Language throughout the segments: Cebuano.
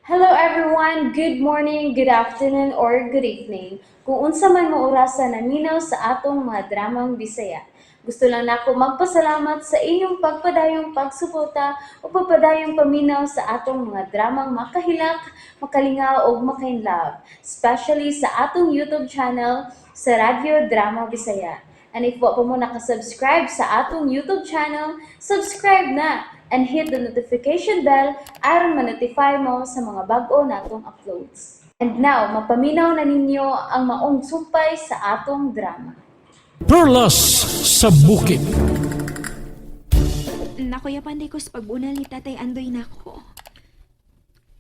Hello everyone! Good morning, good afternoon, or good evening. Kung unsa man mo orasa naminaw sa atong mga dramang Bisaya. Gusto lang nako magpasalamat sa inyong pagpadayong pagsuporta o pagpadayong paminaw sa atong mga dramang makahilak, makalingaw ug makainlove, especially sa atong YouTube channel sa Radyo Drama Bisaya. And if wa pa mo nakasubscribe sa atong YouTube channel, subscribe na and hit the notification bell aron ma-notify mo sa mga bag-o natong uploads. And now, mapaminaw na ninyo ang maong sumpay sa atong drama. Perlas sa Bukid. Nakuya panday ko sa pagbunal ni Tatay Andoy nako.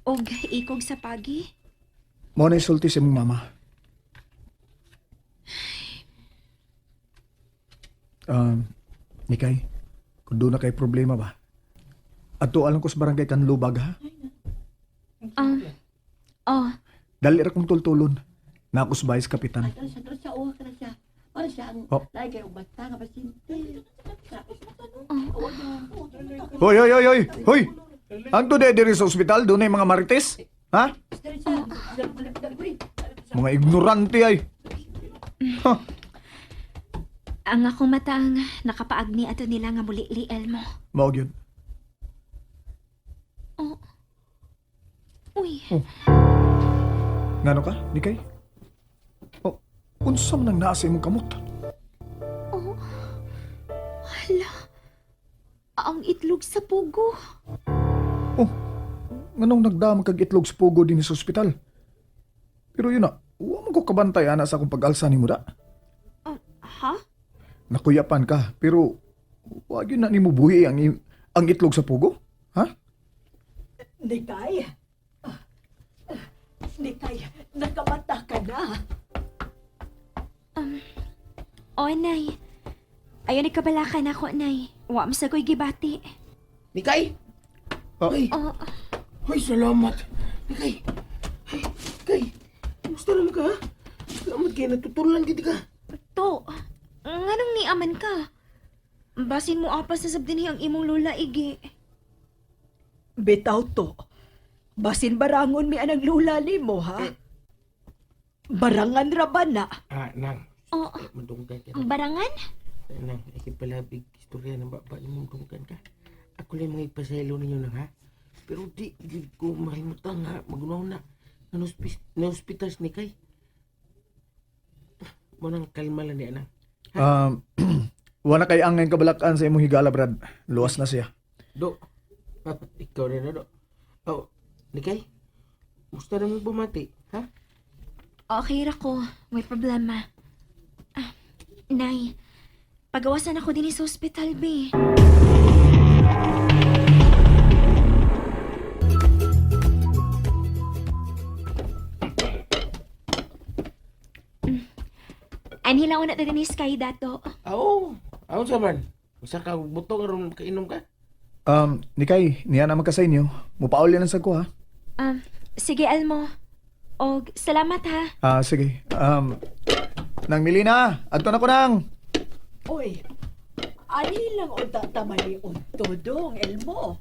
Og ikog sa pagi. Mao na sulti sa imong mama. Nikay, kung doon na kay problema ba? Ato alam ko sa barangay Kanlubag ha? Oh, Dali ra kong tultulon. Nakus vice kapitan. Oh. Hoy, hoy, hoy, hoy! Hoy! Anto de diri sa ospital, doon mga marites? Ha? Mga ignorante ay. Ha, ang akong mataang nakapaagni ato nila nga muli li Elmo. mao gyud. Uy, Ngano ka, Nikay? Oh, unsa man ang naa sa imong kamot? hala. Ang itlog sa pugo. Oh, nganong nagdama kag itlog sa pugo din sa ospital? Pero yun na, wa man ko kabantay ana sa akong pag-alsa nimo da. Ha? Nakuyapan ka, pero wa gyud na nimo buhi ang itlog sa pugo? Ha? Nikay! Nikay, nakamata ka na. Oh, Nay. Ayon ikabalakan ako, Nay. Wa masagoy gibati. Nikay! Oh. Ay! Oh. Ay, salamat! Nikay! Ay, Nikay! Kumusta naman ka, ha? Salamat kayo, natutunan gid ka. To, nganong niaman ka? Basin mo apas sa sabdinhi ang imong lola, Igi. Bitaw to. Basin barangon mi anang lula nimo, ha? Barangan ra ba na? Ah, nang. Oh, Madunggan ka. barangan? Nang, ay palabig istorya ng baba ni madunggan ka. Ako lang mga ipasaylo ninyo nang, ha? Pero di, di ko mahimutang, ha? Magunaw na. Na-hospital si Nikay. Manang kalma lang di, nang. Wa na kay angay kabalakan sa imong higala, Brad. Luwas na siya. Do. Ikaw na na, do. Oh, Nikay? Gusto naman bumati, ha? Okay ra ko. May problema. Ah, Nay, pagawasan ako din sa ospital, be. Anhila na ta din kay dato. Oo. Ako sa man. Usa ka butong aron kainom ka. Nikay, niya naman ka sa inyo. Mupauli lang sa ko ha. Sige, Elmo. Og salamat ha. Ah, sige. Nang Milina, adto na ko nang. Uy, ani lang unta tamali unto dong, Elmo.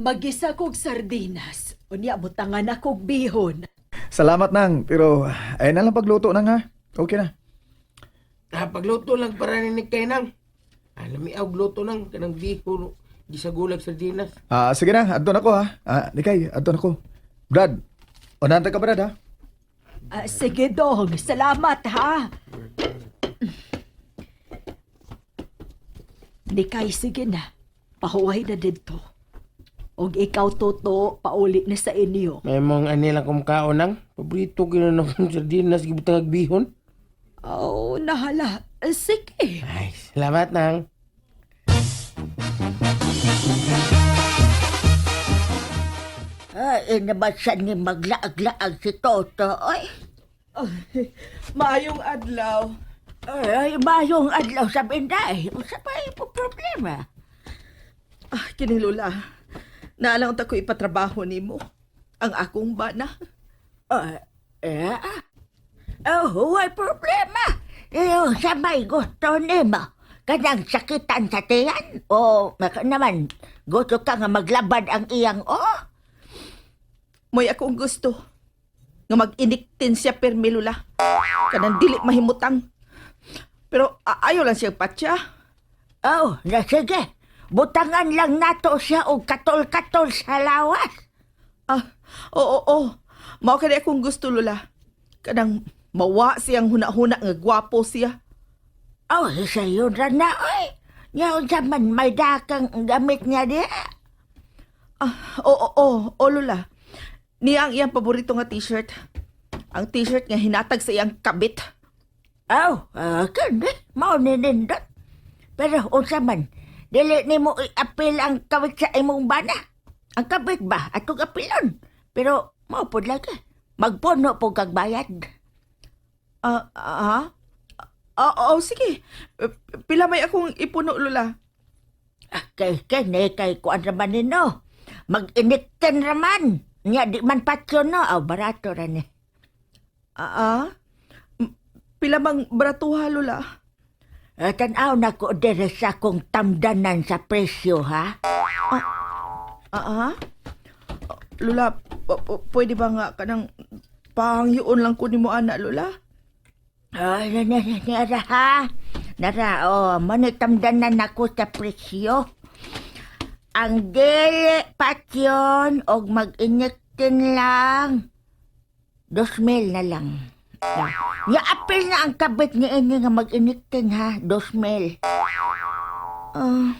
Magisa kog sardinas. Unya butangan akog bihon. Salamat nang, pero ayun na lang pagluto nang ha. Okay na. Ah, pagluto lang para ni Nikay nang. Ah, lami og luto nang kanang bihon gisagulag sardinas. Ah, sige na, adto na ko ha. Ah, Nikay, adto na ko. Brad, unanta ka Brad ha. Ah, sige dong, salamat ha. Nikay, sige na. Pahuway na didto. Og ikaw, Toto, pauli na sa inyo. May mong ani lang kumkaon nang. Paborito gyud na akong sardinas gibutang og bihon. Oh, nahala. Sige. Ay, salamat nang. Ay, inabasan ni maglaag-laag si Toto. Ay, Maayong adlaw. ay, mayong adlaw sa binday. Usa pa po problema. Ah, kini Lola. Naalang ta ko ipatrabaho nimo. Ang akong bana. Ay, eh, oh, huwag problema. Iyo, sa may gusto nimo. Kanang sakitan sa tiyan. O, maka naman, gusto ka nga maglabad ang iyang o. Moy akong gusto. Nga mag-iniktin siya permi, Lula. Kanang dili mahimutang. Pero ayaw lang siya patya. Oh, na sige. Butangan lang nato siya og katol-katol sa lawas. Ah, oo, oo. Mao kani akong gusto, Lula. Kanang mawa siyang huna-huna nga gwapo siya. Oh, sayo ra na oy. Nya unsa man may dakang gamit niya di. Ah, oo, oo, oo, Lula. Niya ang iyang paborito nga t-shirt. Ang t-shirt nga hinatag sa iyang kabit. Oh, kani mao ni nindot. Pero unsa man, dili nimo iapil ang kawit sa imong bana. Ang kabit ba atong apilon. Pero mao pod lagi. Magpuno po kag bayad. Ah, ah? Ah, oo, sige. Pila may akong ipuno, Lula. Ah, kay kani kay kuan raman nino. Mag-inikten raman. Nya di man patyon no. Aw barato ra ni. Ah, ah? Pila mang baratuha, Lula. Eh, tan-aw na ko dere sa akong tamdanan sa presyo ha. Ah, ah? Lula, pwede ba nga kanang pahangyoon lang ko nimo ana, Lula? Ay, na, na, na, nara ha. Nara, oh, manitamdanan ako sa presyo. Ang dili patyon og mag-iniktin lang. 2,000 na lang. Na. Nya apil na ang kabit ni ini nga mag-iniktin ha, 2,000. Ah,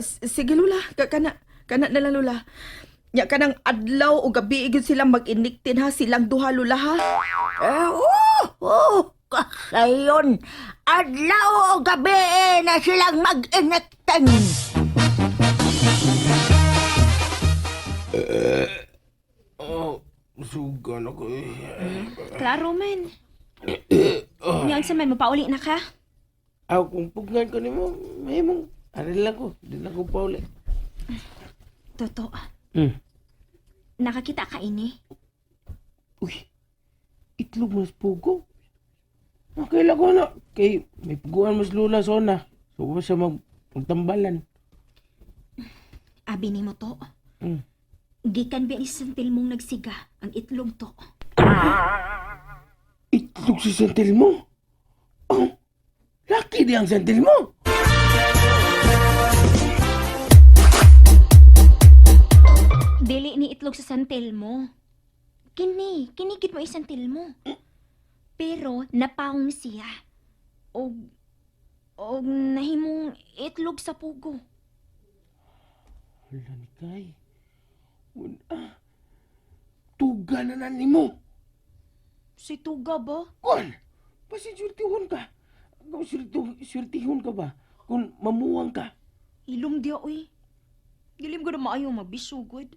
sige, Lula. Kana, kana na lang, Lula. Nya kanang adlaw o gabi gyud silang mag-iniktin ha, silang duha, Lula ha. Eh, oh, oh, kasayon. Adlaw o gabi eh, na silang mag-iniktin. Oh, sugan ako eh. Klaro man. Ngayon sa man, mapauli na ka? Aw, kung pugnan ko nimo, may mong aral lang ko. Di na ko pauli. Totoo. Hmm. Nakakita ka ini. Uy, itlog mas pugo. Okay lang ko na. Kay, may puguan mas lula sa una. So, ba siya magtambalan. Abi ni mo to. Gikan ba ni santil mong nagsiga ang itlog to. Itlog sa santil mo? Oh, laki di ang santil mo! Dili ni itlog sa santil mo. Kini, kinigit mo isantil mo. Pero napaong siya. Og og nahimong itlog sa pugo. Hala ni Kay. Wala. Tuga na na nimo. Si tuga ba? Kon, basta surtihon ka. Kung surtihon ka ba? Kung mamuwang ka. Ilong diya oy. Dilim ko na maayo mabisugod.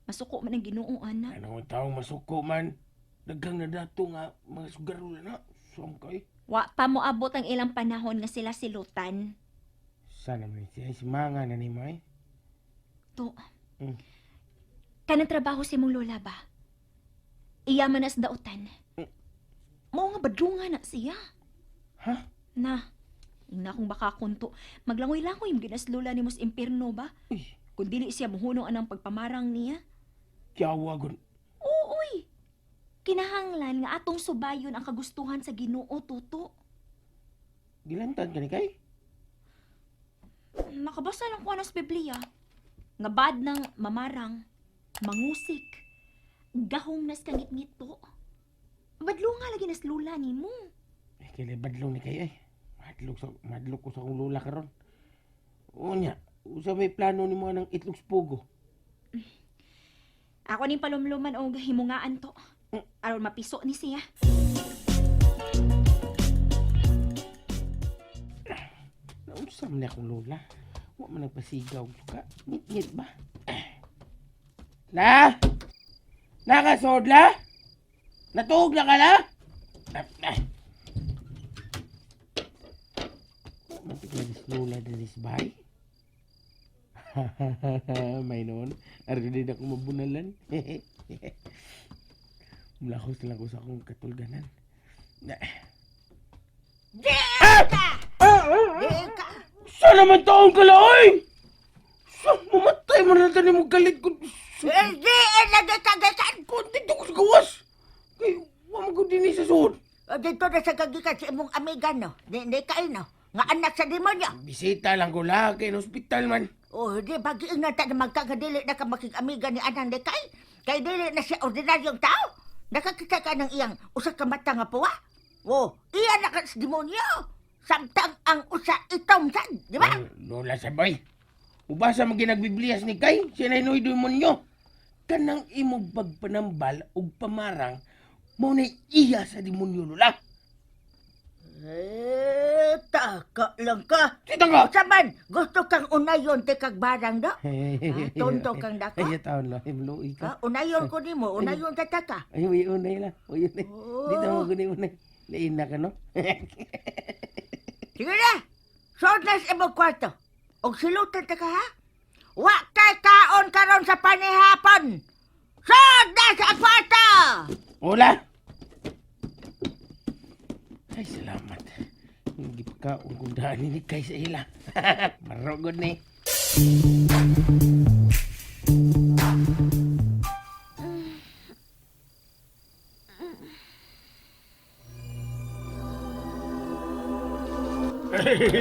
Masuko man ang Ginoo ana. Ano ang taong masuko man? Daghang na dato nga mga sugarol na. Suam kay. Wa pa mo abot ang ilang panahon nga sila silutan. Sana man siya si mga na nimo ay. To. Kanang trabaho si mong lola ba? Iya man as dautan. Mao nga badlungan na siya. Ha? Na. Ingna kong baka kunto. Maglangoy-langoy mo ginas lola ni mos impierno ba? Uy, Kung dili siya muhuno anang pagpamarang niya. kiyawa gun. Uy! Kinahanglan nga atong subayon ang kagustuhan sa Ginoo tuto. Gilantan ka ni kay? Nakabasa lang ko anas Biblia. Nga bad ng mamarang, mangusik, gahom nas kangitngit to. Badlo nga lagi nas lula ni mo. Eh, kaya badlong ni kay ay. Madlog ko sa akong lula karon. Unya, usa may plano nimo ng itlog sa pugo. Ako ning palumluman og himungaan to. Aron mapiso ni siya. Naunsa man ni akong lola? Wa man nagpasigaw og suka. Ngit-ngit ba? La! Nakasod la? Natuog na ka la? Ah, ah. Wa man tigla dis lola diri sa bahay. May noon. Argo din ako mabunalan. Mulakos lang ko sa akong katulganan. Na. Sa naman taong ka la, oy! Sa, mamatay mo na tayo mo galit ko. Hindi, eh, lagi ka gikan. Kung dito ko sa gawas. Kay, wa man ko dinhi sa suod. O, dito na sa kagikan sa imong amiga, no? Ni kay, no? Nga anak sa demonyo. Bisita lang ko la kay na ospital man. O, di ba giingnan ta na magkagadili na ka makig-amiga ni anang ni kay? Kay dili na siya ordinaryong tao. Nakakita ka ng iyang usa ka mata nga puwa. O, iya na ka sa demonyo. Samtang ang usa itom sad, di ba? Ay, Lola sabay. Ubasa mo ginagbiblias ni Kay, siya na inuy demonyo. Kanang imong pagpanambal og pamarang, mao na iya sa demonyo, Lola. Eh, taka lang ka. Sita ka! Usa man, gusto kang unayon ti kag barang do? Ah, tonto kang dako? Ay, taon lang, himluoy Ha? ka. Unayon ko nimo, unayon ta ta ka. Ay, uy, unay lang. Uy, unay. Oh. Dito mo guni unay. Lain na ka, no? Sige na. Suod na sa imong kwarto. Og silutan ta ka ha. Wa kay kaon karon sa panihapon. Suod na sa kwarto. Hola! Ay, salamat. Hindi pa ka ungkundaan ni Kay sa ila. Marogod ni.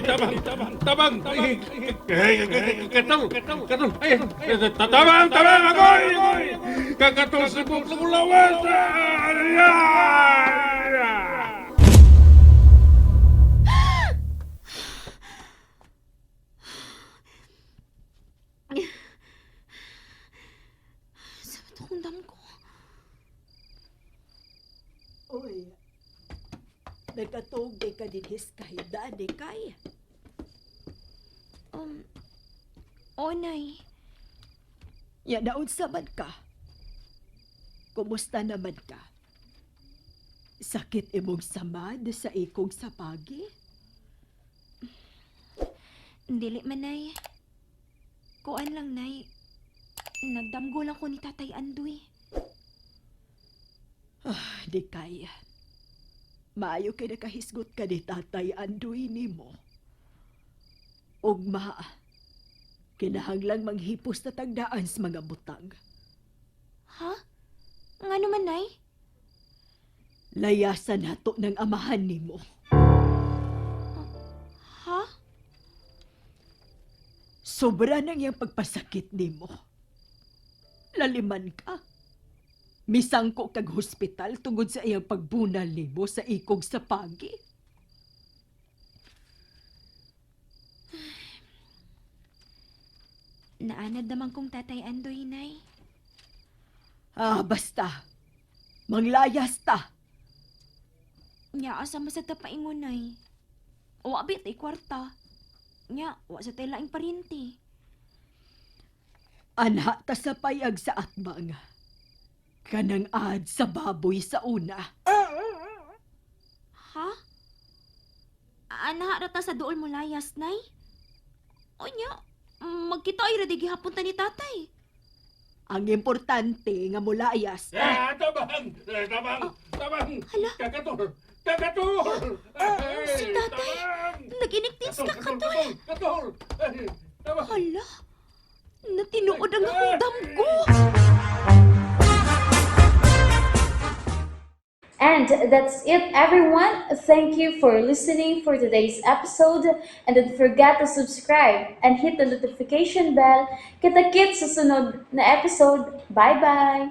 Tabang, tabang, tabang, katol, katol, ay, tabang, tabang, agoy, kakatol sa kulawan, Sa ba akong dam ko? Uy, nagkatuog di ka dinhis kahida di kay. Oh, Nay. Ya naunsa man ka. Kumusta naman ka? Sakit imong samad sa ikong sapagi? Dili man, Nay. Kuan lang, Nay. Nagdamgo lang ko ni Tatay Andoy. Ah, di kay. Maayo kay nakahisgot ka ni Tatay Andoy nimo. Ugma, kinahanglang manghipos na tagdaan sa mga butang. Ha? Nga naman, Nay? Layasan nato ng amahan nimo. Ha? Sobra nang iyang pagpasakit nimo. Laliman ka. Misangko kag hospital tungod sa iyang pagbunal nimo sa ikog sa pagi. Naanad naman kong Tatay Andoy, Nay. Ah, basta. Manglayas ta. Nya, asa man sa tapaingon, Nay? Wa bi tay kwarta. Nya, wa sa tay laing parinti. Anha ta sa payag sa atbang. Kanang ad sa baboy sa una. Ha? Ana ra ta sa duol mo layas, Nay? O nya, magkita ay ra di gihapon ta ni tatay. Ang importante nga mulayas ta. Ah, tabang, tabang, tabang, Hala. kakatol, kakatol, Si tatay, nag-iniktis ka katol. Katol, tabang. Hala, natinuod ang akong damgo. And that's it, everyone. Thank you for listening for today's episode. And don't forget to subscribe and hit the notification bell. Kita-kits sa sunod na episode. Bye-bye!